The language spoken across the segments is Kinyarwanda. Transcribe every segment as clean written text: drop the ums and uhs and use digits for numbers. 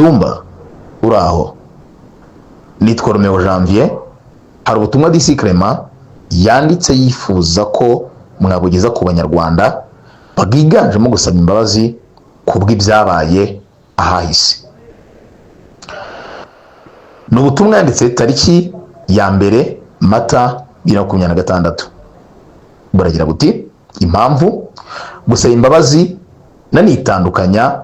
Dumba, uraho? Nitwa Romeo Janvier. Hari ubutumwa DC Clement yanditse yifuza ko mwabugeza ku Banyarwanda, bwiganjemo gusaba imbabazi ku bw'ibyabaye ahahise. Ni ubutumwa yanditse tariki ya 1 Mata 2026. Buragira buti: "Impamvu gusaba imbabazi, nanitandukanya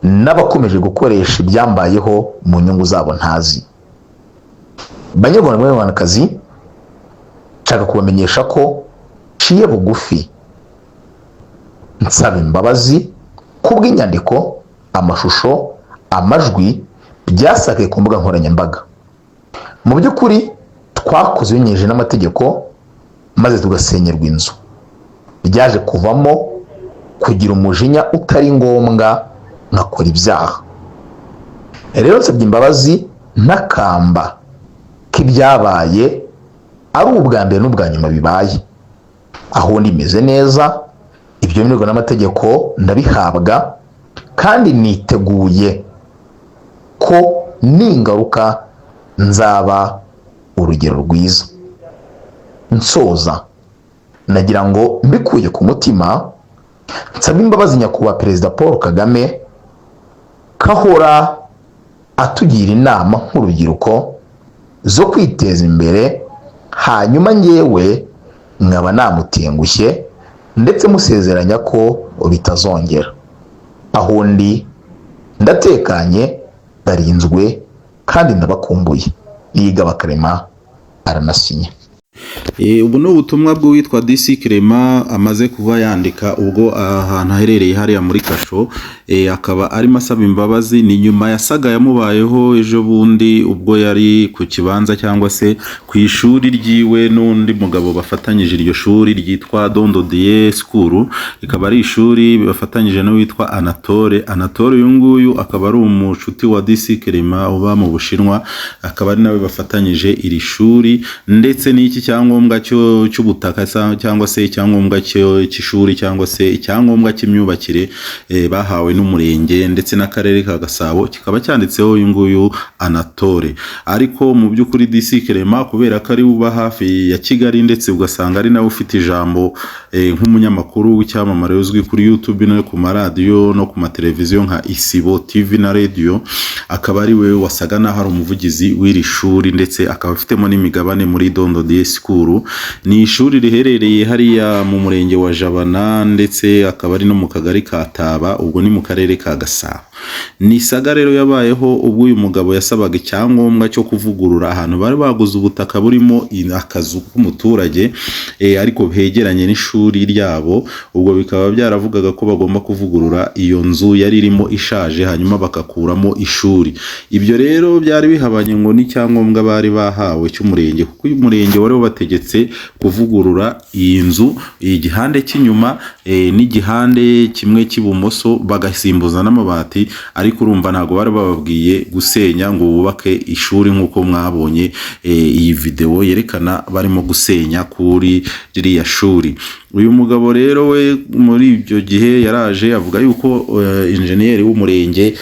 n'abakomeje gukoresha ibyambayeho mu nyungu zabo ntazi. Banyarwanda, Banyarwandakazi, nshaka kubamenyesha ko nciye bugufi nsaba imbabazi kubw'inyandiko, amashusho, amajwi byasakaye ku mbuga nkoranyambaga. Mu by'ukuri twakoze binyujije n'amategeko, maze tugasenyerwa inzu. Byaje kuvamo kugira umujinya utari ngombwa, nkakora ibyaha. Rero nsabye imbabazi ntakamba ko ibyabaye ari ubwa mbere n'ubwa nyuma bibaye. Aho ndimeze neza, ibyemererwa n'amategeko ndabihabwa, kandi niteguye ko ningaruka nzaba urugero rwiza. Nsoza, nagira ngo mbikuye ku mutima nsabe imbabazi Nyakubahwa Perezida Paul Kagame, kahora atugira inama nk'urubyiruko zo kwiteza imbere, hanyuma ngewe nkaba namutengushye, ndetse musezeranya ko bitazongera. Aho ndi ndatekanye, ndarinzwe kandi ndabakumbuye." Niyigaba Clement aranasinya. Ubu ni ubutumwa bw'uwitwa DC Clement amaze kuba yandika ubwo ahantu aherereye hariya muri kasho, akaba arimo asaba imbabazi. Ni nyuma yasaga yamubayeho ejo bundi, ubwo yari ku kibanza cyangwa se ku ishuri ryiwe n'undi mugabo bafatanyije iryo shuri ryitwa Dondo Die School, rikaba ari ishuri bafatanyije n'uwitwa Anatole. Anatole uyu nguyu akaba ari umucuti wa DC Clement uba mu Bushinwa, akaba ari nawe bafatanyije iri shuri, ndetse n'iki cyangombwa cy'ubutaka cyangwa se icyangombwa cy'ishuri cyangwa se icyangombwa cy'imyubakire bahawe n'umurenge ndetse n'akarere ka Gasabo, kikaba cyanditseho uyu nguyu Anatole. Ariko mu by'ukuri DC Clement, kubera ko ari uba hafi ya Kigali, ndetse ugasanga ari nawe ufite ijambo nk'umunyamakuru w'icyamamare uzwi kuri YouTube no ku maradiyo no ku mateleviziyo nka Isibo TV na radio, akaba ari we wasaga naho ari umuvugizi w'iri shuri, ndetse akaba afitemo n'imigabane muri Dondo Die School. Ni ishuri riherereye hariya mu murenge wa Jabana, ndetse akaba ari no mu kagari ka Taba, ubwo ni mu karere ka Gasabo. Ni saga rero yabayeho ubwo uyu mugabo yasabaga icyangombwa cyo kuvugurura ahantu bari baguze ubutaka burimo akazu k'umuturage, ariko hegeranye n'ishuri ryabo. Ubwo bikaba byaravugaga ko bagomba kuvugurura iyo nzu yari irimo ishaje, hanyuma bagakuramo ishuri. Ibyo rero byari bihabanye ngo n'icyangombwa bari bahawe cy'umurenge, kuko uyu murenge wari wabategetse kuvugurura iyi nzu, igihande cy'inyuma n'igihande kimwe cy'ibumoso, bagasimbuza n'amabati. Ariko urumva ntabwo bari bababwiye gusenya ngo bubake ishuri, nk'uko mwabonye iyi videwo yerekana barimo gusenya kuri ririya shuri. Uyu mugabo rero we muri ibyo gihe yaraje avuga yuko injeniyeri w'umurenge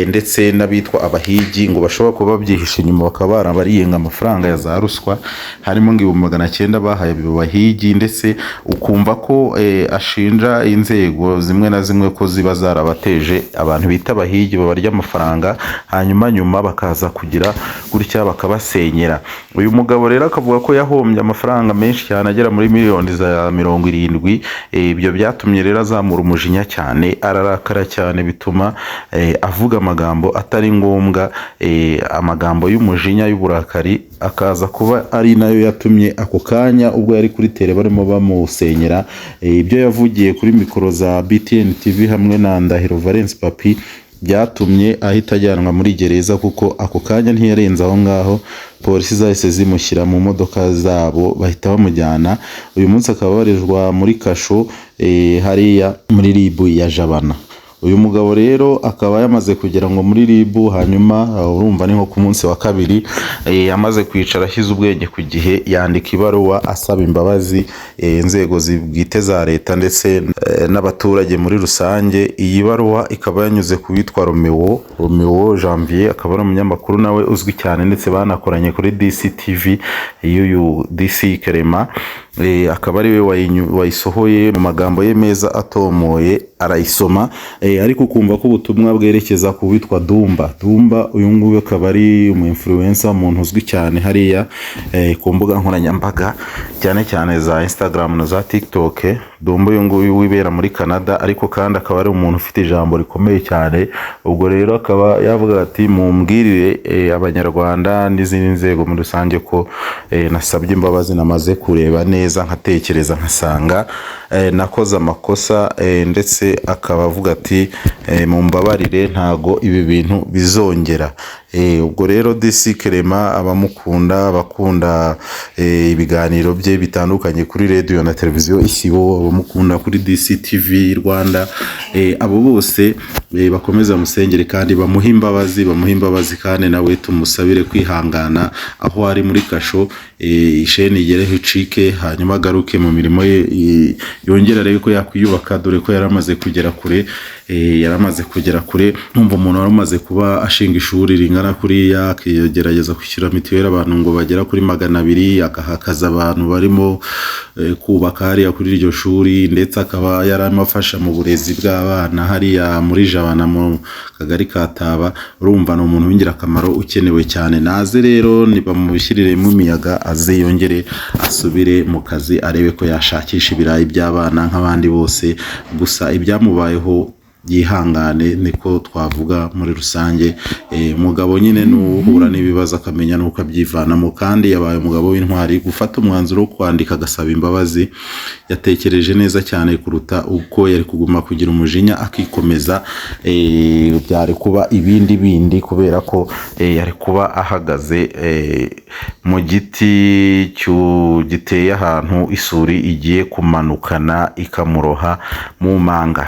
ndetse n'abitwa abahigi ngo bashobora kuba babyihishe inyuma, bakaba barabariyenga amafaranga ya za ruswa, harimo ngo 900,000 bahaye abo bahigi, ndetse ukumva ko ashinja inzego zimwe na zimwe ko ziba zarabateje abantu bita abahigi babarya amafaranga, hanyuma nyuma bakaza kugira gutya bakabasenyera. Uyu mugabo rero akavuga ko yahombye amafaranga menshi cyane agera muri miliyoni za 70. Ibyo byatumye rero azamura umujinya cyane, ararakara cyane, bituma avuga amagambo atari ngombwa, amagambo y'umujinya, y'uburakari, akaza kuba ari nayo yatumye ako kanya ubwo yari kuri tele barimo bamusenyera, ibyo yavugiye kuri mikoro za BTN TV hamwe na Ndahiro Valence Papi byatumye ahita ajyanwa muri gereza, kuko ako kanya ntiyarenze aho ngaho, polisi zahise zimushyira mu modoka zabo bahita bamujyana. Uyu munsi akaba abarizwa muri kasho, hariya muri RIB ya Jabana. Uyu mugabo rero akaba yamaze kugera ngo muri RIB, hanyuma urumva ni nko ku munsi wa kabiri, yamaze kwicara ashyize ubwenge ku gihe, yandika ibaruwa asaba imbabazi inzego bwite za leta ndetse n'abaturage muri rusange. Iyi baruwa ikaba yanyuze ku witwa Romeo Janvier, akaba ari umunyamakuru nawe uzwi cyane ndetse banakoranye kuri DCTV y'uyu DC Clement. Akaba ari we wayisohoye mu magambo ye meza atomoye, arayisoma, ariko ukumva ko ubutumwa bwerekeza ku witwa Dumba. Dumba uyu nguyu akaba ari umu influencer, umuntu uzwi cyane hariya ku mbuga nkoranyambaga, cyane cyane za Instagram na za TikTok. Dumba uyu nguyu wibera muri Canada, ariko kandi akaba ari umuntu ufite ijambo rikomeye cyane. Ubwo rero akaba yavuga ati: "Mumbwirire abanyarwanda n'izindi nzego muri rusange ko nasabye imbabazi, namaze kureba neza nkatekereza nkasanga nakoze amakosa." Ndetse akaba avuga ati: "Mumbabarire, ntago ibi bintu bizongera." Ubwo rero DC Clement, abamukunda, abakunda ibiganiro bye bitandukanye kuri radio na televiziyo Isibo, abamukunda kuri DCTV Rwanda, abo bose bakomeza musengere kandi bamuhe imbabazi, bamuhe imbabazi, kandi nawe tumusabire kwihangana aho ari muri kasho, isheni igereho icike, hanyuma agaruke mu mirimo ye, yongere arebe ko yakwiyubaka, dore ko yari amaze kugera kure. Yaramaze kugera kure. Nkumva umuntu wari umaze kuba ashinga ishuri ringana kuriya, akigerageza kwishyura mituweli abantu ngo bagera kuri 200, agahakaza abantu barimo kubaka hariya kuri iryo shuri, ndetse akaba yararimo afasha mu burezi bw'abana hariya muri Jabana mu kagari ka Taba. Urumva ni umuntu w'ingirakamaro ukenewe cyane. Naze rero nibamushyiriremo imiyaga, aze yongere asubire mu kazi, arebe ko yashakisha ibirayi by'abana nk'abandi bose. Gusa ibyamubayeho yihangane, niko twavuga muri rusange. Umugabo nyine ni uhura n'ibibazo akamenya n'uko abyivanamo, kandi yabaye umugabo w'intwari gufata umwanzuro wo kwandika agasaba imbabazi. Yatekereje neza cyane kuruta uko yari kuguma kugira umujinya akikomeza, byari kuba ibindi bindi, kubera ko yari kuba ahagaze mu giti giteye ahantu isuri igiye kumanukana ikamuroha mu manga.